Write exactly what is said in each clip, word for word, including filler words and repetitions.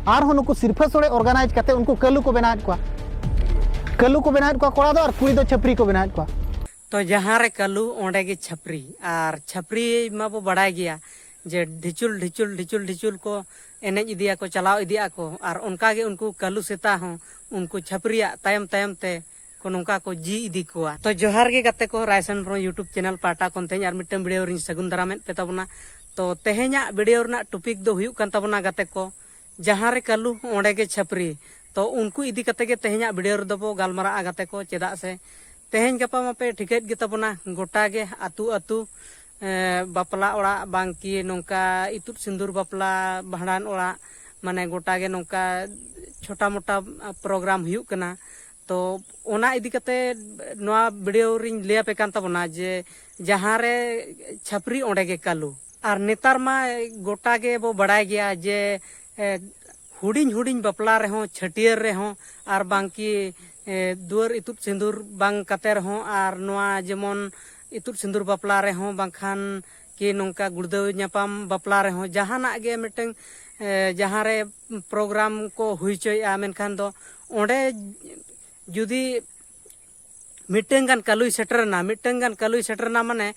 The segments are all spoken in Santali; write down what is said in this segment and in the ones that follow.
ᱟᱨᱦᱚᱸ ᱱᱩᱠᱩ ᱥᱤᱨᱯᱷᱟᱹ ᱥᱳᱲᱮ ᱚᱨᱜᱟᱱᱟᱭᱤᱡᱽ ᱠᱟᱛᱮ ᱩᱱᱠᱩ ᱠᱟᱹᱞᱩ ᱠᱚ ᱵᱮᱱᱟᱣᱮᱫ ᱠᱚᱣᱟ᱾ ᱠᱟᱹᱞᱩ ᱠᱚ ᱵᱮᱱᱟᱣᱮᱫ ᱠᱚᱣᱟ ᱠᱚᱲᱟ ᱫᱚ, ᱟᱨ ᱠᱩᱲᱤ ᱫᱚ ᱪᱷᱟᱹᱯᱨᱤ ᱠᱚ ᱵᱮᱱᱟᱣᱮᱫ ᱠᱚᱣᱟ᱾ ᱛᱚ ᱡᱟᱦᱟᱸ ᱨᱮ ᱠᱟᱹᱞᱩ, ᱚᱸᱰᱮ ᱜᱮ ᱪᱷᱟᱹᱯᱨᱤ᱾ ᱟᱨ ᱪᱷᱟᱹᱯᱨᱤ ᱢᱟᱵᱚ ᱵᱟᱲᱟᱭ ᱜᱮᱭᱟ ᱡᱮ ᱰᱷᱤᱪᱩᱞ ᱰᱷᱤᱪᱩᱞ ᱰᱷᱤᱪᱩᱞ ᱰᱷᱤᱪᱩᱞ ᱠᱚ ᱮᱱᱮᱡ ᱤᱫᱤᱭᱟᱠᱚ, ᱪᱟᱞᱟᱣ ᱤᱫᱤᱜ ᱟᱠᱚ᱾ ᱟᱨ ᱚᱱᱠᱟ ᱜᱮ ᱩᱱᱠᱩ ᱠᱟᱹᱞᱩ ᱥᱮᱛᱟ ᱦᱚᱸ ᱩᱱᱠᱩ ᱪᱷᱟᱹᱯᱨᱤᱭᱟᱜ ᱛᱟᱭᱚᱢ ᱛᱟᱭᱚᱢ ᱛᱮ ᱠᱚ ᱱᱚᱝᱠᱟ ᱠᱚ ᱡᱤ ᱤᱫᱤ ᱠᱚᱣᱟ᱾ ᱛᱚ ᱡᱚᱦᱟᱨ ᱜᱮ ᱜᱟᱛᱮ ᱠᱚ, ᱨᱟᱭᱥᱚᱱ ᱵᱨᱚ YouTube ᱪᱮᱱᱮᱞ ᱯᱟᱦᱴᱟ ᱠᱷᱚᱱ ᱛᱮᱦᱮᱧ ᱟᱨ ᱢᱤᱫᱴᱟᱝ ᱵᱷᱤᱰᱤᱭᱳ ᱨᱤᱧ ᱥᱟᱹᱜᱩᱱ ᱫᱟᱨᱟᱢᱮᱫ ᱯᱮ ᱛᱟᱵᱚᱱᱟ᱾ ᱛᱚ ᱛᱮᱦᱮᱧᱟᱜ ᱵᱷᱤᱰᱤᱭᱳ ᱨᱮᱱᱟᱜ ᱴᱚᱯᱤᱠ ᱫᱚ ᱦᱩᱭᱩᱜ ᱠᱟᱱ ᱛᱟᱵᱚᱱᱟ ᱜᱟᱛᱮ ᱠᱚ, ᱡᱟᱦᱟᱸ ᱨᱮ ᱠᱟᱹᱞᱩ ᱚᱸᱰᱮ ᱜᱮ ᱪᱷᱟᱹᱯᱨᱤ᱾ ᱛᱚ ᱩᱱᱠᱩ ᱤᱫᱤ ᱠᱟᱛᱮ ᱜᱮ ᱛᱮᱦᱮᱧᱟᱜ ᱵᱷᱤᱰᱤᱭᱳ ᱨᱮᱫᱚ ᱵᱚ ᱜᱟᱞᱢᱟᱨᱟᱜᱼᱟ ᱜᱟᱛᱮ ᱠᱚ᱾ ᱪᱮᱫᱟᱜ ᱥᱮ ᱛᱮᱦᱮᱧ ᱜᱟᱯᱟ ᱢᱟᱯᱮ ᱴᱷᱤᱠᱟᱹᱭᱮᱫ ᱜᱮ ᱛᱟᱵᱚᱱᱟ, ᱜᱚᱴᱟ ᱜᱮ ᱟᱹᱛᱩ ᱟᱹᱛᱩ, ᱮ, ᱵᱟᱯᱞᱟ ᱚᱲᱟᱜ ᱵᱟᱝ ᱠᱤ ᱱᱚᱝᱠᱟ ᱤᱛᱩᱫ ᱥᱤᱸᱫᱩᱨ ᱵᱟᱯᱞᱟ, ᱵᱷᱟᱸᱰᱟᱱ ᱚᱲᱟᱜ, ᱢᱟᱱᱮ ᱜᱚᱴᱟ ᱜᱮ ᱱᱚᱝᱠᱟ ᱪᱷᱳᱴᱟ ᱢᱳᱴᱟ ᱯᱨᱳᱜᱨᱟᱢ ᱦᱩᱭᱩᱜ ᱠᱟᱱᱟ᱾ ᱛᱚ ᱚᱱᱟ ᱤᱫᱤ ᱠᱟᱛᱮ ᱱᱚᱣᱟ ᱵᱷᱤᱰᱤᱭᱳ ᱨᱤᱧ ᱞᱟᱹᱭ ᱟᱯᱮ ᱠᱟᱱ ᱛᱟᱵᱚᱱᱟ ᱡᱮ ᱡᱟᱦᱟᱸ ᱨᱮ ᱪᱷᱟᱹᱯᱨᱤ ᱚᱸᱰᱮ ᱜᱮ ᱠᱟᱹᱞᱩ᱾ ᱟᱨ ᱱᱮᱛᱟᱨ ᱢᱟ ᱜᱚᱴᱟ ᱜᱮ ᱵᱚ ᱵᱟᱲᱟᱭ ᱜᱮᱭᱟ ᱡᱮ, ᱮ, ᱦᱩᱰᱤᱧ ᱦᱩᱰᱤᱧ ᱵᱟᱯᱞᱟ ᱨᱮᱦᱚᱸ, ᱪᱷᱟᱹᱴᱭᱟᱹᱨ ᱨᱮᱦᱚᱸ, ᱟᱨ ᱵᱟᱝ ᱠᱤ, ᱮ, ᱫᱩᱣᱟᱹᱨ ᱤᱛᱩᱫ ᱥᱤᱸᱫᱩᱨ ᱵᱟᱝ ᱠᱟᱛᱮ ᱨᱮᱦᱚᱸ, ᱟᱨ ᱱᱚᱣᱟ ᱡᱮᱢᱚᱱ ᱤᱛᱩᱫ ᱥᱤᱸᱫᱩᱨ ᱵᱟᱯᱞᱟ ᱨᱮᱦᱚᱸ, ᱵᱟᱝᱠᱷᱟᱱ ᱠᱤ ᱱᱚᱝᱠᱟ ᱜᱩᱲᱫᱟᱹᱣ ᱧᱟᱯᱟᱢ ᱵᱟᱯᱞᱟ ᱨᱮᱦᱚᱸ, ᱡᱟᱦᱟᱱᱟᱜ ᱜᱮ ᱢᱤᱫᱴᱟᱝ, ᱮ, ᱡᱟᱦᱟᱸ ᱨᱮ ᱯᱨᱳᱜᱨᱟᱢ ᱠᱚ ᱦᱩᱭ ᱦᱚᱪᱚᱭᱮᱫᱼᱟ, ᱢᱮᱱᱠᱷᱟᱱ ᱫᱚ ᱚᱸᱰᱮ ᱡᱩᱫᱤ ᱢᱤᱫᱴᱟᱝ ᱜᱟᱱ ᱠᱟᱹᱞᱩᱭ ᱥᱮᱴᱮᱨᱮᱱᱟ, ᱢᱤᱫᱴᱟᱝ ᱜᱟᱱ ᱠᱟᱹᱞᱩᱭ ᱥᱮᱴᱮᱨᱮᱱᱟ, ᱢᱟᱱᱮ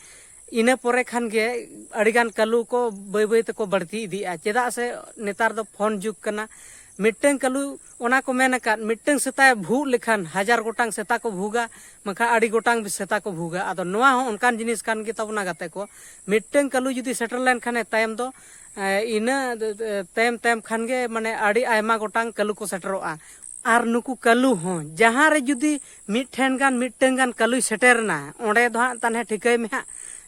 ᱤᱱᱟᱹ ᱯᱚᱨᱮ ᱠᱷᱟᱱ ᱜᱮ ᱟᱹᱰᱤᱜᱟᱱ ᱠᱟᱹᱞᱩ ᱠᱚ ᱵᱟᱹᱭ ᱵᱟᱹᱭ ᱛᱮᱠᱚ ᱵᱟᱹᱲᱛᱤ ᱤᱫᱤᱜᱼᱟ᱾ ᱪᱮᱫᱟᱜ ᱥᱮ ᱱᱮᱛᱟᱨ ᱫᱚ ᱯᱷᱳᱱ ᱡᱩᱜᱽ ᱠᱟᱱᱟ᱾ ᱢᱤᱫᱴᱟᱝ ᱠᱟᱹᱞᱩ, ᱚᱱᱟ ᱠᱚ ᱢᱮᱱ ᱟᱠᱟᱫ, ᱢᱤᱫᱴᱟᱝ ᱥᱮᱛᱟᱭ ᱵᱷᱩᱜ ᱞᱮᱠᱷᱟᱱ ᱦᱟᱡᱟᱨ ᱜᱚᱴᱟᱝ ᱥᱮᱛᱟ ᱠᱚ ᱵᱷᱩᱜᱟ, ᱵᱟᱝᱠᱷᱟᱱ ᱟᱹᱰᱤ ᱜᱚᱴᱟᱝ ᱥᱮᱛᱟ ᱠᱚ ᱵᱷᱩᱜᱟ᱾ ᱟᱫᱚ ᱱᱚᱣᱟ ᱦᱚᱸ ᱚᱱᱠᱟᱱ ᱡᱤᱱᱤᱥ ᱠᱟᱱ ᱜᱮ ᱛᱟᱵᱚᱱᱟ ᱜᱟᱛᱮ ᱠᱚ᱾ ᱢᱤᱫᱴᱟᱝ ᱠᱟᱹᱞᱩ ᱡᱩᱫᱤ ᱥᱮᱴᱮᱨ ᱞᱮᱱᱠᱷᱟᱱᱮ ᱛᱟᱭᱚᱢ ᱫᱚ, ᱮ, ᱤᱱᱟᱹ, ᱮ, ᱛᱟᱭᱚᱢ ᱛᱟᱭᱚᱢ ᱠᱷᱟᱱ ᱜᱮ ᱢᱟᱱᱮ ᱟᱹᱰᱤ ᱟᱭᱢᱟ ᱜᱚᱴᱟᱝ ᱠᱟᱹᱞᱩ ᱠᱚ ᱥᱮᱴᱮᱨᱚᱜᱼᱟ᱾ ᱟᱨ ᱱᱩᱠᱩ ᱠᱟᱹᱞᱩ ᱦᱚᱸ ᱡᱟᱦᱟᱸ ᱨᱮ ᱡᱩᱫᱤ ᱢᱤᱫᱴᱷᱮᱱ ᱜᱟᱱ, ᱢᱤᱫᱴᱟᱝ ᱜᱟᱱ ᱠᱟᱹᱞᱩᱭ ᱥᱮᱴᱮᱨᱮᱱᱟ, ᱚᱸᱰᱮ ᱫᱚ ᱦᱟᱸᱜ ᱛᱟᱦᱚᱞᱮ ᱴᱷᱤᱠᱟᱹᱭ ᱢᱮ ᱦᱟᱸᱜ,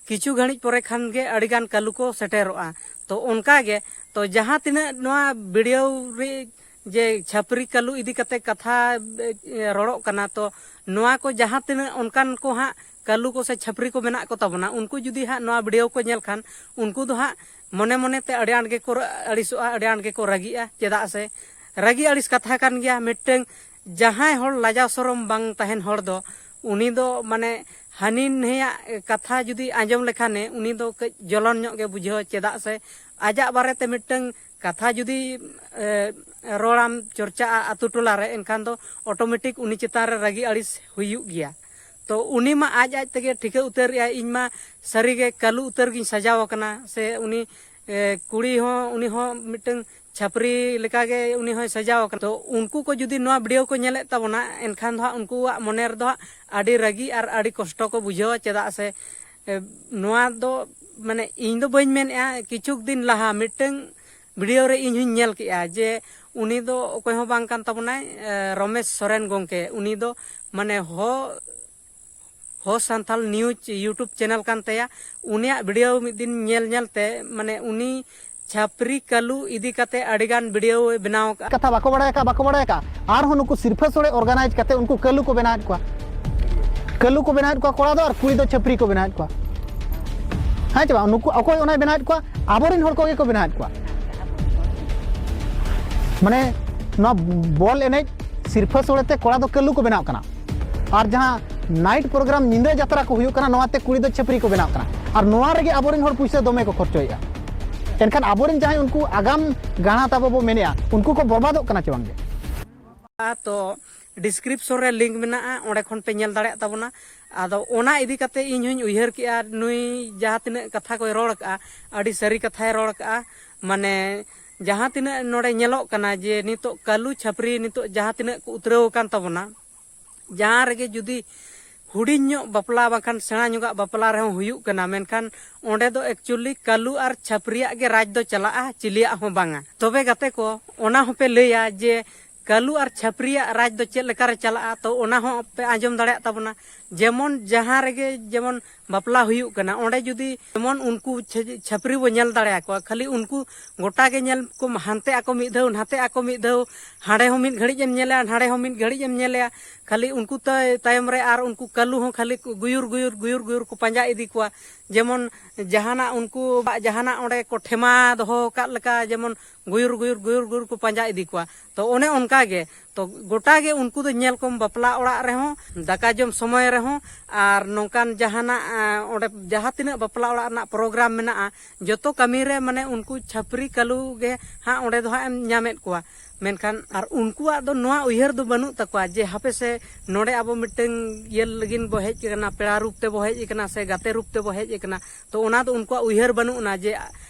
ᱠᱤᱪᱷᱩ ᱜᱷᱟᱹᱲᱤᱡ ᱯᱚᱨᱮ ᱠᱷᱟᱱ ᱜᱮ ᱟᱹᱰᱤᱜᱟᱱ ᱠᱟᱹᱞᱩ ᱠᱚ ᱥᱮᱴᱮᱨᱚᱜᱼᱟ᱾ ᱛᱚ ᱚᱱᱠᱟ ᱜᱮ, ᱛᱚ ᱡᱟᱦᱟᱸ ᱛᱤᱱᱟᱹᱜ ᱱᱚᱣᱟ ᱵᱷᱤᱰᱤᱭᱳ ᱨᱮ ᱡᱮ ᱪᱷᱟᱹᱯᱨᱤ ᱠᱟᱹᱞᱩ ᱤᱫᱤ ᱠᱟᱛᱮ ᱠᱟᱛᱷᱟ, ᱮ, ᱨᱚᱲᱚᱜ ᱠᱟᱱᱟ, ᱛᱚ ᱱᱚᱣᱟ ᱠᱚ ᱡᱟᱦᱟᱸ ᱛᱤᱱᱟᱹᱜ ᱚᱱᱠᱟᱱ ᱠᱚ ᱦᱟᱸᱜ ᱠᱟᱹᱞᱩ ᱠᱚ ᱥᱮ ᱪᱷᱟᱹᱯᱨᱤ ᱠᱚ ᱢᱮᱱᱟᱜ ᱠᱚ ᱛᱟᱵᱚᱱᱟ, ᱩᱱᱠᱩ ᱡᱩᱫᱤ ᱦᱟᱸᱜ ᱱᱚᱣᱟ ᱵᱷᱤᱰᱤᱭᱳ ᱠᱚ ᱧᱮᱞ ᱠᱷᱟᱱ, ᱩᱱᱠᱩ ᱫᱚ ᱦᱟᱸᱜ ᱢᱚᱱᱮ ᱢᱚᱱᱮᱛᱮ ᱟᱹᱰᱤ ᱟᱸᱴ ᱜᱮᱠᱚ ᱨᱟ-, ᱟᱹᱲᱤᱥᱚᱜᱼᱟ, ᱟᱹᱰᱤ ᱟᱸᱴ ᱜᱮᱠᱚ ᱨᱟᱹᱜᱤᱜᱼᱟ᱾ ᱪᱮᱫᱟᱜ ᱥᱮ ᱨᱟᱹᱜᱤ ᱟᱹᱲᱤᱥ ᱠᱟᱛᱷᱟ ᱠᱟᱱ ᱜᱮᱭᱟ᱾ ᱢᱤᱫᱴᱟᱝ ᱡᱟᱦᱟᱸᱭ ᱦᱚᱲ ᱞᱟᱡᱟᱣ ᱥᱚᱨᱚᱢ ᱵᱟᱝ ᱛᱟᱦᱮᱱ ᱦᱚᱲ ᱫᱚ, ᱩᱱᱤ ᱫᱚ ᱢᱟᱱᱮ ᱦᱟᱹᱱᱤ ᱱᱟᱹᱭᱟᱜ ᱠᱟᱛᱷᱟ ᱡᱩᱫᱤ ᱟᱸᱡᱚᱢ ᱞᱮᱠᱷᱟᱱᱮ, ᱩᱱᱤ ᱫᱚ ᱠᱟᱹᱡ ᱡᱚᱞᱚᱱ ᱧᱚᱜ ᱜᱮ ᱵᱩᱡᱷᱟᱹᱣᱟ᱾ ᱪᱮᱫᱟᱜ ᱥᱮ ᱟᱡᱟᱜ ᱵᱟᱨᱮᱛᱮ ᱢᱤᱫᱴᱟᱝ ᱠᱟᱛᱷᱟ ᱡᱩᱫᱤ ᱮ, ᱨᱚᱲᱟᱢ, ᱪᱚᱨᱪᱟᱜᱼᱟ ᱟᱛᱳ ᱴᱚᱞᱟ ᱨᱮ, ᱮᱱᱠᱷᱟᱱ ᱫᱚ ᱚᱴᱳᱢᱮᱴᱤᱠ ᱩᱱᱤ ᱪᱮᱛᱟᱱ ᱨᱮ ᱨᱟᱹᱜᱤ ᱟᱹᱲᱤᱥ ᱦᱩᱭᱩᱜ ᱜᱮᱭᱟ᱾ ᱛᱚ ᱩᱱᱤ ᱢᱟ ᱟᱡ ᱟᱡ ᱛᱮᱜᱮ ᱴᱷᱤᱠᱟᱹ ᱩᱛᱟᱹᱨ ᱮᱜᱼᱟᱭ, ᱤᱧ ᱢᱟ ᱥᱟᱹᱨᱤᱜᱮ ᱠᱟᱹᱞᱩ ᱩᱛᱟᱹᱨ ᱜᱤᱧ ᱥᱟᱡᱟᱣ ᱟᱠᱟᱱᱟ, ᱥᱮ ᱩᱱᱤ ᱮ, ᱠᱩᱲᱤ ᱦᱚᱸ, ᱩᱱᱤ ᱦᱚᱸ ᱢᱤᱫᱴᱟᱝ ᱪᱷᱟᱹᱯᱨᱤ ᱞᱮᱠᱟᱜᱮ ᱩᱱᱤ ᱦᱚᱸᱭ ᱥᱟᱡᱟᱣ ᱟᱠᱟᱱᱟ᱾ ᱛᱚ ᱩᱱᱠᱩ ᱠᱚ ᱡᱩᱫᱤ ᱱᱚᱣᱟ ᱵᱷᱤᱰᱤᱭᱳ ᱠᱚ ᱧᱮᱞᱮᱫ ᱛᱟᱵᱚᱱᱟ, ᱮᱱᱠᱷᱟᱱ ᱫᱚ ᱦᱟᱸᱜ ᱩᱱᱠᱩᱣᱟᱜ ᱢᱚᱱᱮ ᱨᱮᱫᱚ ᱦᱟᱸᱜ ᱟᱹᱰᱤ ᱨᱟᱹᱜᱤ ᱟᱨ ᱟᱹᱰᱤ ᱠᱚᱥᱴᱚ ᱠᱚ ᱵᱩᱡᱷᱟᱹᱣᱟ᱾ ᱪᱮᱫᱟᱜ ᱥᱮ ᱮ, ᱱᱚᱣᱟ ᱫᱚ, ᱢᱟᱱᱮ, ᱤᱧ ᱫᱚ ᱵᱟᱹᱧ ᱢᱮᱱᱮᱫᱼᱟ, ᱠᱤᱪᱷᱩ ᱫᱤᱱ ᱞᱟᱦᱟ ᱢᱤᱫᱴᱟᱝ ᱵᱷᱤᱰᱤᱭᱳ ᱨᱮ ᱤᱧ ᱦᱚᱧ ᱧᱮᱞ ᱠᱮᱜᱼᱟ ᱡᱮ ᱩᱱᱤ ᱫᱚ ᱚᱠᱚᱭ ᱦᱚᱸ ᱵᱟᱝ ᱠᱟᱱ ᱛᱟᱵᱚᱱᱟᱭ, ᱮ, ᱨᱚᱢᱮᱥ ᱥᱚᱨᱮᱱ ᱜᱚᱢᱠᱮ᱾ ᱩᱱᱤ ᱫᱚ, ᱢᱟᱱᱮ, ᱦᱚ ᱦᱚ ᱥᱟᱱᱛᱟᱞ ᱱᱤᱭᱩᱡᱽ ᱭᱩᱴᱩᱵᱽ ᱪᱮᱱᱮᱞ ᱠᱟᱱ ᱛᱟᱭᱟ᱾ ᱩᱱᱤᱭᱟᱜ ᱵᱷᱤᱰᱤᱭᱳ ᱢᱤᱫ ᱫᱤᱱ ᱧᱮᱞ ᱧᱮᱞ ᱛᱮ, ᱢᱟᱱᱮ, ᱩᱱᱤ ᱪᱷᱟᱯᱨᱤ ᱠᱟᱹᱞᱩ ᱤᱫᱤ ᱠᱟᱛᱮ ᱟᱹᱰᱤᱜᱟᱱ ᱵᱷᱤᱰᱤᱭᱳᱭ ᱵᱮᱱᱟᱣ ᱟᱠᱟᱫᱼᱟ᱾ ᱠᱟᱛᱷᱟ ᱵᱟᱠᱚ ᱵᱟᱲᱟᱭ ᱟᱠᱟᱫ, ᱵᱟᱠᱚ ᱵᱟᱲᱟᱭ ᱟᱠᱟᱫ, ᱟᱨᱦᱚᱸ ᱱᱩᱠᱩ ᱥᱤᱨᱯᱷᱟᱹ ᱥᱳᱲᱮ ᱚᱨᱜᱟᱱᱟᱭᱤᱡᱽ ᱠᱟᱛᱮ ᱩᱱᱠᱩ ᱠᱟᱹᱞᱩ ᱠᱚ ᱵᱮᱱᱟᱣᱮᱫ ᱠᱚᱣᱟ᱾ ᱠᱟᱹᱞᱩ ᱠᱚ ᱵᱮᱱᱟᱣᱮᱫ ᱠᱚᱣᱟ ᱠᱚᱲᱟ ᱫᱚ, ᱟᱨ ᱠᱩᱲᱤ ᱫᱚ ᱪᱷᱟᱹᱯᱨᱤ ᱠᱚ ᱵᱮᱱᱟᱣᱮᱫ ᱠᱚᱣᱟ᱾ ᱦᱮᱸ ᱪᱮ ᱵᱟᱝ? ᱱᱩᱠᱩ ᱚᱠᱚᱭ ᱚᱱᱟᱭ ᱵᱮᱱᱟᱣᱮᱫ ᱠᱚᱣᱟ? ᱟᱵᱚᱨᱮᱱ ᱦᱚᱲ ᱠᱚᱜᱮ ᱠᱚ ᱵᱮᱱᱟᱣᱮᱫ ᱠᱚᱣᱟ᱾ ᱢᱟᱱᱮ, ᱱᱚᱣᱟ ᱵᱚᱞ ᱮᱱᱮᱡ ᱥᱤᱨᱯᱷᱟᱹ ᱥᱳᱲᱮ ᱛᱮ ᱠᱚᱲᱟ ᱫᱚ ᱠᱟᱹᱞᱩ ᱠᱚ ᱵᱮᱱᱟᱣ ᱠᱟᱱᱟ, ᱟᱨ ᱡᱟᱦᱟᱸ ᱱᱟᱭᱤᱴ ᱯᱨᱳᱜᱨᱟᱢ, ᱧᱤᱫᱟᱹ ᱡᱟᱛᱨᱟ ᱠᱚ ᱦᱩᱭᱩᱜ ᱠᱟᱱᱟ, ᱱᱚᱣᱟ ᱛᱮ ᱠᱩᱲᱤ ᱫᱚ ᱪᱷᱟᱹᱯᱨᱤ ᱠᱚ ᱵᱮᱱᱟᱣ ᱠᱟᱱᱟ᱾ ᱟᱨ ᱱᱚᱣᱟ ᱨᱮᱜᱮ ᱟᱵᱚᱨᱮᱱ ᱦᱚᱲ ᱯᱩᱭᱥᱟᱹ ᱫᱚᱢᱮ ᱠᱚ ᱠᱷᱚᱨᱪᱚᱭᱮᱫᱼᱟ᱾ ᱮᱱᱠᱷᱟᱱ ᱟᱵᱚᱨᱮᱱ ᱡᱟᱦᱟᱸᱭ ᱩᱱᱠᱩ ᱟᱜᱟᱢ ᱜᱟᱬᱟ ᱛᱟᱵᱚ ᱵᱚ ᱢᱮᱱᱮᱫᱼᱟ, ᱩᱱᱠᱩ ᱠᱚ ᱵᱚᱨᱵᱟᱫᱚᱜ ᱠᱟᱱᱟ ᱪᱮ ᱵᱟᱝᱜᱮ? ᱛᱚ ᱰᱤᱥᱠᱨᱤᱯᱥᱚᱱ ᱨᱮ ᱞᱤᱝᱠ ᱢᱮᱱᱟᱜᱼᱟ, ᱚᱸᱰᱮ ᱠᱷᱚᱱ ᱯᱮ ᱧᱮᱞ ᱫᱟᱲᱮᱭᱟᱜ ᱛᱟᱵᱚᱱᱟ᱾ ᱟᱫᱚ ᱚᱱᱟ ᱤᱫᱤ ᱠᱟᱛᱮ ᱤᱧ ᱦᱚᱧ ᱩᱭᱦᱟᱹᱨ ᱠᱮᱜᱼᱟ, ᱱᱩᱭ ᱡᱟᱦᱟᱸ ᱛᱤᱱᱟᱹᱜ ᱠᱟᱛᱷᱟ ᱠᱚᱭ ᱨᱚᱲ ᱠᱟᱜᱼᱟ, ᱟᱹᱰᱤ ᱥᱟᱹᱨᱤ ᱠᱟᱛᱷᱟᱭ ᱨᱚᱲ ᱠᱟᱜᱼᱟ᱾ ᱢᱟᱱᱮ, ᱡᱟᱦᱟᱸ ᱛᱤᱱᱟᱹᱜ ᱱᱚᱰᱮ ᱧᱮᱞᱚᱜ ᱠᱟᱱᱟ ᱡᱮ ᱱᱤᱛᱚᱜ ᱠᱟᱹᱞᱩ ᱪᱷᱟᱹᱯᱨᱤ ᱱᱤᱛᱚᱜ ᱡᱟᱦᱟᱸ ᱛᱤᱱᱟᱹᱜ ᱠᱚ ᱩᱛᱨᱟᱹᱣ ᱟᱠᱟᱱ ᱛᱟᱵᱚᱱᱟ, ᱡᱟᱦᱟᱸ ᱨᱮᱜᱮ ᱡᱩᱫᱤ ᱦᱩᱰᱤᱧ ᱧᱚᱜ ᱵᱟᱯᱞᱟ ᱵᱟᱝᱠᱷᱟᱱ ᱥᱮᱬᱟ ᱧᱚᱜᱟᱜ ᱵᱟᱯᱞᱟ ᱨᱮᱦᱚᱸ ᱦᱩᱭᱩᱜ ᱠᱟᱱᱟ, ᱢᱮᱱᱠᱷᱟᱱ ᱚᱸᱰᱮ ᱫᱚ ᱮᱠᱪᱩᱭᱮᱞᱤ ᱠᱟᱹᱞᱩ ᱟᱨ ᱪᱷᱟᱹᱯᱨᱤᱭᱟᱜ ᱜᱮ ᱨᱟᱡᱽ ᱫᱚ ᱪᱟᱞᱟᱜᱼᱟ, ᱪᱤᱞᱤᱭᱟᱜ ᱦᱚᱸ ᱵᱟᱝᱟ᱾ ᱛᱚᱵᱮ ᱜᱟᱛᱮ ᱠᱚ, ᱚᱱᱟ ᱦᱚᱸᱯᱮ ᱞᱟᱹᱭᱟ ᱡᱮ ᱠᱟᱹᱞᱩ ᱟᱨ ᱪᱷᱟᱹᱯᱨᱤᱭᱟᱜ ᱨᱟᱡᱽ ᱫᱚ ᱪᱮᱫ ᱞᱮᱠᱟᱨᱮ ᱪᱟᱞᱟᱜᱼᱟ, ᱛᱚ ᱚᱱᱟ ᱦᱚᱸ ᱯᱮ ᱟᱸᱡᱚᱢ ᱫᱟᱲᱮᱭᱟᱜ ᱛᱟᱵᱚᱱᱟ᱾ ᱡᱮᱢᱚᱱ ᱡᱟᱦᱟᱸ ᱨᱮᱜᱮ ᱡᱮᱢᱚᱱ ᱵᱟᱯᱞᱟ ᱦᱩᱭᱩᱜ ᱠᱟᱱᱟ, ᱚᱸᱰᱮ ᱡᱩᱫᱤ ᱡᱮᱢᱚᱱ ᱩᱱᱠᱩ ᱪᱷᱟᱹ-, ᱪᱷᱟᱹᱯᱨᱤ ᱵᱚ ᱧᱮᱞ ᱫᱟᱲᱮᱭᱟᱠᱚᱣᱟ, ᱠᱷᱟᱹᱞᱤ ᱩᱱᱠᱩ ᱜᱚᱴᱟ ᱜᱮ ᱧᱮᱞ ᱠᱚᱢ, ᱦᱟᱱᱛᱮ ᱟᱠᱚ ᱢᱤᱫ ᱫᱷᱟᱣ, ᱱᱟᱛᱮ ᱟᱠᱚ ᱢᱤᱫ ᱫᱷᱟᱣ, ᱦᱟᱸᱰᱮ ᱦᱚᱸ ᱢᱤᱫ ᱜᱷᱟᱹᱲᱤᱡ ᱮᱢ ᱧᱮᱞᱮᱭᱟ, ᱱᱟᱰᱮ ᱦᱚᱸ ᱢᱤᱫ ᱜᱷᱟᱹᱲᱤᱡ ᱮᱢ ᱧᱮᱞᱮᱭᱟ, ᱠᱷᱟᱹᱞᱤ ᱩᱱᱠᱩ ᱛᱟᱭ-, ᱛᱟᱭᱚᱢ ᱨᱮ ᱟᱨ ᱩᱱᱠᱩ ᱠᱟᱹᱞᱩ ᱦᱚᱸ ᱠᱷᱟᱹᱞᱤ ᱠᱚ ᱜᱩᱭᱩᱨ, ᱜᱩᱭᱩᱨ, ᱜᱩᱭᱩᱨ, ᱜᱩᱭᱩᱨ ᱠᱚ ᱯᱟᱸᱡᱟ ᱤᱫᱤ ᱠᱚᱣᱟ᱾ ᱡᱮᱢᱚᱱ ᱡᱟᱦᱟᱱᱟᱜ ᱩᱱᱠᱩ ᱡᱟᱦᱟᱱᱟᱜ ᱚᱸᱰᱮ ᱠᱚ ᱴᱷᱮᱢᱟ ᱫᱚᱦᱚ ᱟᱠᱟᱫ ᱞᱮᱠᱟ, ᱡᱮᱢᱚᱱ ᱜᱩᱭᱩᱨ, ᱜᱩᱭᱩᱨ, ᱜᱩᱭᱩᱨ, ᱜᱩᱭᱩᱨ ᱠᱚ ᱯᱟᱸᱡᱟ ᱤᱫᱤ ᱠᱚᱣᱟ᱾ ᱛᱚ ᱚᱱᱮ ᱚᱱᱠᱟ ᱜᱮ ᱛᱚ ᱜᱚᱴᱟ ᱜᱮ ᱩᱱᱠᱩ ᱫᱚ ᱧᱮᱞ ᱠᱚᱢ, ᱵᱟᱯᱞᱟ ᱚᱲᱟᱜ ᱨᱮᱦᱚᱸ, ᱫᱟᱠᱟ ᱡᱚᱢ ᱥᱚᱢᱚᱭ ᱨᱮᱦᱚᱸ, ᱟᱨ ᱱᱚᱝᱠᱟᱱ ᱡᱟᱦᱟᱱᱟᱜ ᱚᱸᱰᱮ ᱡᱟᱦᱟᱸ ᱛᱤᱱᱟᱹᱜ ᱵᱟᱯᱞᱟ ᱚᱲᱟᱜ ᱨᱮᱱᱟᱜ ᱯᱨᱳᱜᱨᱟᱢ ᱢᱮᱱᱟᱜᱼᱟ, ᱡᱚᱛᱚ ᱠᱟᱹᱢᱤ ᱨᱮ ᱢᱟᱱᱮ ᱩᱱᱠᱩ ᱪᱷᱟᱹᱯᱨᱤ ᱠᱟᱹᱞᱩ ᱜᱮ ᱦᱟᱸᱜ ᱚᱸᱰᱮ ᱫᱚ ᱦᱟᱸᱜ ᱮᱢ ᱧᱟᱢᱮᱫ ᱠᱚᱣᱟ᱾ ᱢᱮᱱᱠᱷᱟᱱ ᱟᱨ ᱩᱱᱠᱩᱣᱟᱜ ᱫᱚ ᱱᱚᱣᱟ ᱩᱭᱦᱟᱹᱨ ᱫᱚ ᱵᱟᱹᱱᱩᱜ ᱛᱟᱠᱚᱣᱟ ᱡᱮ ᱦᱟᱯᱮ ᱥᱮ, ᱱᱚᱰᱮ ᱟᱵᱚ ᱢᱤᱫᱴᱟᱝ ᱤᱭᱟᱹ ᱞᱟᱹᱜᱤᱫ ᱵᱚ ᱦᱮᱡ ᱟᱠᱟᱱᱟ, ᱯᱮᱲᱟ ᱨᱩᱯ ᱛᱮᱵᱚ ᱦᱮᱡ ᱟᱠᱟᱱᱟ ᱥᱮ ᱜᱟᱛᱮ ᱨᱩᱯ ᱛᱮᱵᱚ ᱦᱮᱡ ᱟᱠᱟᱱᱟ᱾ ᱛᱚ ᱚᱱᱟ ᱫᱚ ᱩᱱᱠᱩᱣᱟᱜ ᱩᱭᱦᱟᱹᱨ ᱵᱟᱹᱱᱩᱜ ᱟᱱᱟ ᱡᱮ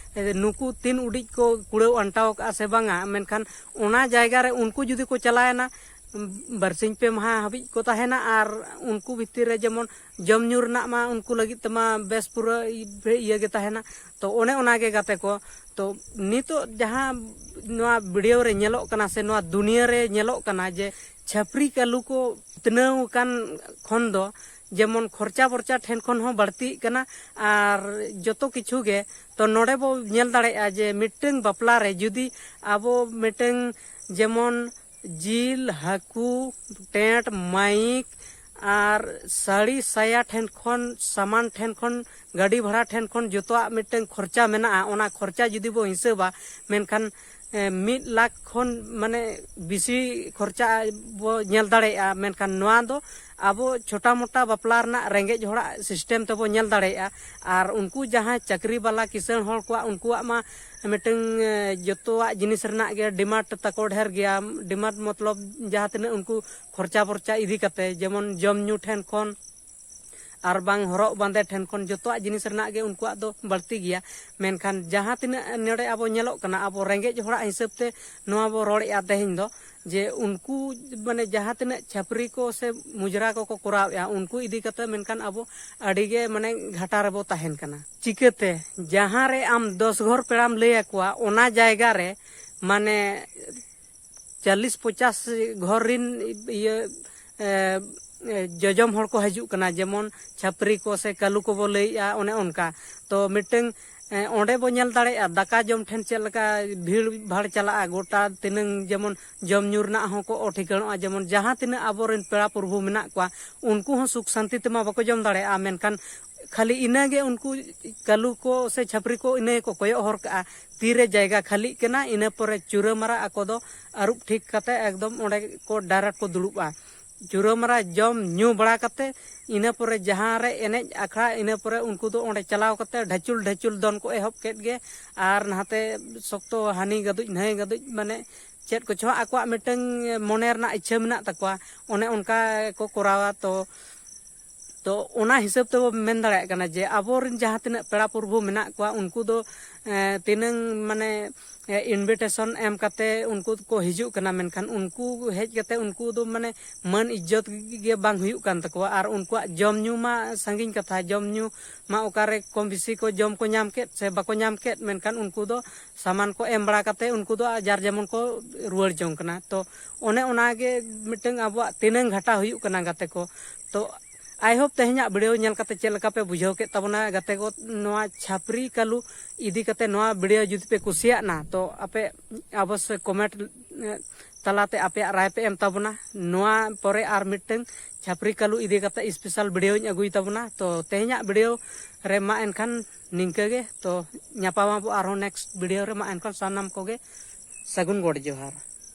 ᱱᱩᱠᱩ ᱛᱤᱱ ᱩᱰᱤᱡ ᱠᱚ ᱠᱩᱲᱟᱹᱣ ᱟᱱᱴᱟᱣ ᱟᱠᱟᱫᱼᱟ ᱥᱮ ᱵᱟᱝᱟ᱾ ᱢᱮᱱᱠᱷᱟᱱ ᱚᱱᱟ ᱡᱟᱭᱜᱟ ᱨᱮ ᱩᱱᱠᱩ ᱡᱩᱫᱤ ᱠᱚ ᱪᱟᱞᱟᱣᱮᱱᱟ, ᱵᱟᱨᱥᱤᱧ ᱯᱮ ᱢᱟᱦᱟ ᱦᱟᱹᱵᱤᱡ ᱠᱚ ᱛᱟᱦᱮᱱᱟ, ᱟᱨ ᱩᱱᱠᱩ ᱵᱷᱤᱛᱤᱨ ᱨᱮ ᱡᱮᱢᱚᱱ ᱡᱚᱢ ᱧᱩ ᱨᱮᱱᱟᱜ ᱢᱟ ᱩᱱᱠᱩ ᱞᱟᱹᱜᱤᱫ ᱛᱮᱢᱟ ᱵᱮᱥ ᱯᱩᱨᱟᱹ ᱤᱭᱟᱹ ᱜᱮ ᱛᱟᱦᱮᱱᱟ᱾ ᱛᱚ ᱚᱱᱮ ᱚᱱᱟ ᱜᱮ ᱜᱟᱛᱮ ᱠᱚ, ᱛᱚ ᱱᱤᱛᱚᱜ ᱡᱟᱦᱟᱸ ᱱᱚᱣᱟ ᱵᱷᱤᱰᱤᱭᱳ ᱨᱮ ᱧᱮᱞᱚᱜ ᱠᱟᱱᱟ ᱥᱮ ᱱᱚᱣᱟ ᱫᱩᱱᱤᱭᱟᱹ ᱨᱮ ᱧᱮᱞᱚᱜ ᱠᱟᱱᱟ ᱡᱮ ᱪᱷᱟᱹᱯᱨᱤ ᱠᱟᱹᱞᱩ ᱠᱚ ᱩᱛᱱᱟᱹᱣ ᱟᱠᱟᱱ ᱠᱷᱚᱱ ᱫᱚ ᱡᱮᱢᱚᱱ ᱠᱷᱚᱨᱪᱟ ᱵᱚᱨᱪᱟ ᱴᱷᱮᱱ ᱠᱷᱚᱱ ᱦᱚᱸ ᱵᱟᱹᱲᱛᱤᱜ ᱠᱟᱱᱟ᱾ ᱟᱨ ᱡᱚᱛᱚ ᱠᱤᱪᱷᱩ ᱜᱮ, ᱛᱚ ᱱᱚᱰᱮ ᱵᱚ ᱧᱮᱞ ᱫᱟᱲᱮᱭᱟᱜᱼᱟ ᱡᱮ ᱢᱤᱫᱴᱟᱝ ᱵᱟᱯᱞᱟ ᱨᱮ ᱡᱩᱫᱤ ᱟᱵᱚ ᱢᱤᱫᱴᱟᱝ ᱡᱮᱢᱚᱱ ᱡᱤᱞ, ᱦᱟᱹᱠᱩ, ᱴᱮᱸᱴ, ᱢᱟᱭᱤᱠ ᱟᱨ ᱥᱟᱹᱲᱤ ᱥᱟᱭᱟ ᱴᱷᱮᱱ ᱠᱷᱚᱱ, ᱥᱟᱢᱟᱱ ᱴᱷᱮᱱ ᱠᱷᱚᱱ, ᱜᱟᱹᱰᱤ ᱵᱷᱟᱲᱟ ᱴᱷᱮᱱ ᱠᱷᱚᱱ ᱡᱚᱛᱚᱣᱟᱜ ᱢᱤᱫᱴᱟᱝ ᱠᱷᱚᱨᱪᱟ ᱢᱮᱱᱟᱜᱼᱟ᱾ ᱚᱱᱟ ᱠᱷᱚᱨᱪᱟ ᱡᱩᱫᱤ ᱵᱚ ᱦᱤᱥᱟᱹᱵᱟ, ᱢᱮᱱᱠᱷᱟᱱ ᱮ, ᱢᱤᱫ ᱞᱟᱠᱷ ᱠᱷᱚᱱ ᱢᱟᱱᱮ ᱵᱮᱥᱤ ᱠᱷᱚᱨᱪᱟ ᱵᱚ ᱧᱮᱞ ᱫᱟᱲᱮᱭᱟᱜᱼᱟ᱾ ᱢᱮᱱᱠᱷᱟᱱ ᱱᱚᱣᱟ ᱫᱚ ᱟᱵᱚ ᱪᱷᱳᱴᱟ ᱢᱳᱴᱟ ᱵᱟᱯᱞᱟ ᱨᱮᱱᱟᱜ ᱨᱮᱸᱜᱮᱡ ᱦᱚᱲᱟᱜ ᱥᱤᱥᱴᱮᱢ ᱛᱮᱵᱚ ᱧᱮᱞ ᱫᱟᱲᱮᱭᱟᱜᱼᱟ᱾ ᱟᱨ ᱩᱱᱠᱩ ᱡᱟᱦᱟᱸᱭ ᱪᱟᱹᱠᱨᱤ ᱵᱟᱞᱟ ᱠᱤᱥᱟᱹᱬ ᱦᱚᱲ ᱠᱚᱣᱟᱜ, ᱩᱱᱠᱩᱣᱟᱜ ᱢᱟ ᱢᱤᱫᱴᱟᱝ, ᱮ, ᱡᱚᱛᱚᱣᱟᱜ ᱡᱤᱱᱤᱥ ᱨᱮᱱᱟᱜ ᱜᱮ ᱰᱤᱢᱟᱱᱰ ᱛᱟᱠᱚ ᱰᱷᱮᱨ ᱜᱮᱭᱟ᱾ ᱰᱤᱢᱟᱱᱰ ᱢᱚᱛᱞᱚᱵ ᱡᱟᱦᱟᱸ ᱛᱤᱱᱟᱹᱜ ᱩᱱᱠᱩ ᱠᱷᱚᱨᱪᱟ ᱵᱚᱨᱪᱟ ᱤᱫᱤ ᱠᱟᱛᱮ, ᱡᱮᱢᱚᱱ ᱡᱚᱢ ᱧᱩ ᱴᱷᱮᱱ ᱠᱷᱚᱱ ᱟᱨ ᱵᱟᱝ ᱦᱚᱨᱚᱜ ᱵᱟᱸᱫᱮ ᱴᱷᱮᱱ ᱠᱷᱚᱱ ᱡᱚᱛᱚᱣᱟᱜ ᱡᱤᱱᱤᱥ ᱨᱮᱱᱟᱜ ᱜᱮ ᱩᱱᱠᱩᱣᱟᱜ ᱫᱚ ᱵᱟᱹᱲᱛᱤ ᱜᱮᱭᱟ᱾ ᱢᱮᱱᱠᱷᱟᱱ ᱡᱟᱦᱟᱸ ᱛᱤᱱᱟᱹᱜ ᱱᱚᱰᱮ ᱟᱵᱚ ᱧᱮᱞᱚᱜ ᱠᱟᱱᱟ, ᱟᱵᱚ ᱨᱮᱸᱜᱮᱡ ᱦᱚᱲᱟᱜ ᱦᱤᱥᱟᱹᱵ ᱛᱮ ᱱᱚᱣᱟ ᱵᱚ ᱨᱚᱲᱮᱫᱼᱟ ᱛᱮᱦᱮᱧ ᱫᱚ, ᱡᱮ ᱩᱱᱠᱩ ᱢᱟᱱᱮ ᱡᱟᱦᱟᱸ ᱛᱤᱱᱟᱹᱜ ᱪᱷᱟᱹᱯᱨᱤ ᱠᱚ ᱥᱮ ᱢᱩᱡᱽᱨᱟ ᱠᱚᱠᱚ ᱠᱚᱨᱟᱣᱮᱫᱼᱟ, ᱩᱱᱠᱩ ᱤᱫᱤ ᱠᱟᱛᱮ ᱢᱮᱱᱠᱷᱟᱱ ᱟᱵᱚ ᱟᱹᱰᱤ ᱜᱮ ᱢᱟᱱᱮ ᱜᱷᱟᱴᱟ ᱨᱮᱵᱚ ᱛᱟᱦᱮᱱ ᱠᱟᱱᱟ᱾ ᱪᱤᱠᱟᱹᱛᱮ ᱡᱟᱦᱟᱸ ᱨᱮ ᱟᱢ ᱫᱚᱥ ᱜᱷᱚᱨ ᱯᱮᱲᱟᱢ ᱞᱟᱹᱭ ᱟᱠᱚᱣᱟ, ᱚᱱᱟ ᱡᱟᱭᱜᱟ ᱨᱮ ᱢᱟᱱᱮ ᱪᱚᱞᱞᱤᱥ ᱯᱚᱪᱟᱥ ᱜᱷᱚᱨ ᱨᱤᱱ ᱤᱭᱟᱹ, ᱮ, ᱮ, ᱡᱚᱡᱚᱢ ᱦᱚᱲ ᱠᱚ ᱦᱤᱡᱩᱜ ᱠᱟᱱᱟ, ᱡᱮᱢᱚᱱ ᱪᱷᱟᱹᱯᱨᱤ ᱠᱚ ᱥᱮ ᱠᱟᱹᱞᱩ ᱠᱚᱵᱚ ᱞᱟᱹᱭᱮᱜᱼᱟ, ᱚᱱᱮ ᱚᱱᱠᱟ᱾ ᱛᱚ ᱢᱤᱫᱴᱟᱝ, ᱮ, ᱚᱸᱰᱮ ᱵᱚ ᱧᱮᱞ ᱫᱟᱲᱮᱭᱟᱜᱼᱟ, ᱫᱟᱠᱟ ᱡᱚᱢ ᱴᱷᱮᱱ ᱪᱮᱫ ᱞᱮᱠᱟ ᱵᱷᱤᱲ ᱵᱷᱟᱲ ᱪᱟᱞᱟᱜᱼᱟ, ᱜᱚᱴᱟ ᱛᱤᱱᱟᱹᱝ ᱡᱮᱢᱚᱱ ᱡᱚᱢ ᱧᱩ ᱨᱮᱱᱟᱜ ᱦᱚᱸᱠᱚ ᱚᱴᱷᱤᱠᱟᱹᱬᱚᱜᱼᱟ, ᱡᱮᱢᱚᱱ ᱡᱟᱦᱟᱸ ᱛᱤᱱᱟᱹᱜ ᱟᱵᱚᱨᱮᱱ ᱯᱮᱲᱟ ᱯᱨᱚᱵᱷᱩ ᱢᱮᱱᱟᱜ ᱠᱚᱣᱟ, ᱩᱱᱠᱩ ᱦᱚᱸ ᱥᱩᱠ ᱥᱟᱱᱛᱤ ᱛᱮᱢᱟ ᱵᱟᱠᱚ ᱡᱚᱢ ᱫᱟᱲᱮᱭᱟᱜᱼᱟ᱾ ᱢᱮᱱᱠᱷᱟᱱ ᱠᱷᱟᱹᱞᱤ ᱤᱱᱟᱹᱜᱮ ᱩᱱᱠᱩ ᱠᱟᱹᱞᱩ ᱠᱚ ᱥᱮ ᱪᱷᱟᱹᱯᱨᱤ ᱠᱚ ᱤᱱᱟᱹ ᱜᱮᱠᱚ ᱠᱚᱭᱚᱜ ᱦᱚᱨ ᱠᱟᱜᱼᱟ, ᱛᱤᱨᱮ ᱡᱟᱭᱜᱟ ᱠᱷᱟᱹᱞᱤᱜ ᱠᱟᱱᱟ, ᱤᱱᱟᱹ ᱯᱚᱨᱮ ᱪᱩᱨᱟᱹ ᱢᱟᱨᱟ ᱟᱠᱚ ᱫᱚ ᱟᱹᱨᱩᱵ ᱴᱷᱤᱠ ᱠᱟᱛᱮ ᱮᱠᱫᱚᱢ ᱚᱸᱰᱮ ᱠᱚ direct ᱠᱚ ᱫᱩᱲᱩᱵᱼᱟ᱾ ᱪᱩᱨᱟᱹ ᱢᱟᱨᱟ ᱡᱚᱢ ᱧᱩ ᱵᱟᱲᱟ ᱠᱟᱛᱮ ᱤᱱᱟᱹ ᱯᱚᱨᱮ ᱡᱟᱦᱟᱸ ᱨᱮ ᱮᱱᱮᱡ ᱟᱠᱷᱲᱟ, ᱤᱱᱟᱹ ᱯᱚᱨᱮ ᱩᱱᱠᱩ ᱫᱚ ᱚᱸᱰᱮ ᱪᱟᱞᱟᱣ ᱠᱟᱛᱮ ᱰᱷᱟᱹᱪᱩᱞ ᱰᱷᱟᱹᱪᱩᱞ ᱫᱚᱱ ᱠᱚ ᱮᱦᱚᱵ ᱠᱮᱫ ᱜᱮ᱾ ᱟᱨ ᱱᱟᱛᱮ ᱥᱚᱠᱛᱚ ᱦᱟᱹᱱᱤ ᱜᱟᱹᱫᱩᱡ ᱱᱟᱹᱭ ᱜᱟᱹᱫᱩᱡ, ᱢᱟᱱᱮ ᱪᱮᱫ ᱠᱚᱪᱚ ᱟᱠᱚᱣᱟᱜ ᱢᱤᱫᱴᱟᱝ ᱢᱚᱱᱮ ᱨᱮᱱᱟᱜ ᱤᱪᱪᱷᱟᱹ ᱢᱮᱱᱟᱜ ᱛᱟᱠᱚᱣᱟ, ᱚᱱᱮ ᱚᱱᱠᱟ ᱠᱚ ᱠᱚᱨᱟᱣᱟ᱾ ᱛᱚ ᱛᱚ ᱚᱱᱟ ᱦᱤᱥᱟᱹᱵ ᱛᱮᱵᱚ ᱢᱮᱱ ᱫᱟᱲᱮᱭᱟᱜ ᱠᱟᱱᱟ ᱡᱮ ᱟᱵᱚᱨᱮᱱ ᱡᱟᱦᱟᱸ ᱛᱤᱱᱟᱹᱜ ᱯᱮᱲᱟ ᱯᱨᱚᱵᱷᱩ ᱢᱮᱱᱟᱜ ᱠᱚᱣᱟ, ᱩᱱᱠᱩ ᱫᱚ ᱮᱸ, ᱛᱤᱱᱟᱹᱝ ᱢᱟᱱᱮ ᱮ, invitation ᱮᱢ ᱠᱟᱛᱮ ᱩᱱᱠᱩ ᱠᱚ ᱦᱤᱡᱩᱜ ᱠᱟᱱᱟ, ᱢᱮᱱᱠᱷᱟᱱ ᱩᱱᱠᱩ ᱦᱮᱡ ᱠᱟᱛᱮ ᱩᱱᱠᱩ ᱫᱚ ᱢᱟᱱᱮ ᱢᱟᱹᱱ ᱤᱡᱽᱡᱚᱛ ᱜᱮ ᱵᱟᱝ ᱦᱩᱭᱩᱜ ᱠᱟᱱ ᱛᱟᱠᱚᱣᱟ᱾ ᱟᱨ ᱩᱱᱠᱩᱣᱟᱜ ᱡᱚᱢ ᱧᱩ ᱢᱟ ᱥᱟᱺᱜᱤᱧ ᱠᱟᱛᱷᱟ, ᱡᱚᱢ ᱧᱩ ᱢᱟ ᱚᱠᱟᱨᱮ ᱠᱚᱢ ᱵᱮᱥᱤ ᱠᱚ ᱡᱚᱢ ᱠᱚ ᱧᱟᱢ ᱠᱮᱫ ᱥᱮ ᱵᱟᱠᱚ ᱧᱟᱢ ᱠᱮᱫ, ᱢᱮᱱᱠᱷᱟᱱ ᱩᱱᱠᱩ ᱫᱚ ᱥᱟᱢᱟᱱ ᱠᱚ ᱮᱢ ᱵᱟᱲᱟ ᱠᱟᱛᱮ ᱩᱱᱠᱩ ᱫᱚ ᱡᱟᱨ ᱡᱮᱢᱚᱱ ᱠᱚ ᱨᱩᱣᱟᱹᱲ ᱡᱚᱝ ᱠᱟᱱᱟ᱾ ᱛᱚ ᱚᱱᱮ ᱚᱱᱟᱜᱮ ᱢᱤᱫᱴᱟᱝ ᱟᱵᱚᱣᱟᱜ ᱛᱤᱱᱟᱹᱝ ᱜᱷᱟᱴᱟᱣ ᱦᱩᱭᱩᱜ ᱠᱟᱱᱟ ᱜᱟᱛᱮ ᱠᱚ᱾ ᱛᱚ I hope ᱛᱮᱦᱮᱧᱟᱜ video ᱧᱮᱞ ᱠᱟᱛᱮ ᱪᱮᱫ ᱞᱮᱠᱟ ᱯᱮ ᱵᱩᱡᱷᱟᱹᱣ ᱠᱮᱫ ᱛᱟᱵᱚᱱᱟ ᱜᱟᱛᱮ ᱠᱚ, ᱱᱚᱣᱟ ᱪᱷᱟᱯᱨᱤ ᱠᱟᱹᱞᱩ ᱤᱫᱤ ᱠᱟᱛᱮ ᱱᱚᱣᱟ video ᱡᱩᱫᱤ ᱯᱮ ᱠᱩᱥᱤᱭᱟᱜ ᱱᱟ, ᱛᱚ ᱟᱯᱮ ᱚᱵᱚᱥᱥᱳᱭ comment ᱛᱟᱞᱟᱛᱮ ᱟᱯᱮᱭᱟᱜ ᱨᱟᱭ ᱯᱮ ᱮᱢ ᱛᱟᱵᱚᱱᱟ᱾ ᱱᱚᱣᱟ ᱯᱚᱨᱮ ᱟᱨ ᱢᱤᱫᱴᱟᱝ ᱪᱷᱟᱯᱨᱤ ᱠᱟᱹᱞᱩ ᱤᱫᱤ ᱠᱟᱛᱮ special videoᱧ ᱟᱹᱜᱩᱭ ᱛᱟᱵᱚᱱᱟ᱾ ᱛᱚ ᱛᱮᱦᱮᱧᱟᱜ video ᱨᱮ ᱢᱟ ᱮᱱᱠᱷᱟᱱ ᱱᱤᱝᱠᱟᱹ ᱜᱮ᱾ ᱛᱚ ᱧᱟᱯᱟᱢ ᱟᱵᱚ ᱟᱨᱦᱚᱸ next video ᱨᱮ᱾ ᱢᱟ ᱮᱱᱠᱷᱟᱱ ᱥᱟᱱᱟᱢ ᱠᱚᱜᱮ ᱥᱟᱹᱜᱩᱱ ᱜᱚᱰ ᱡᱚᱦᱟᱨ᱾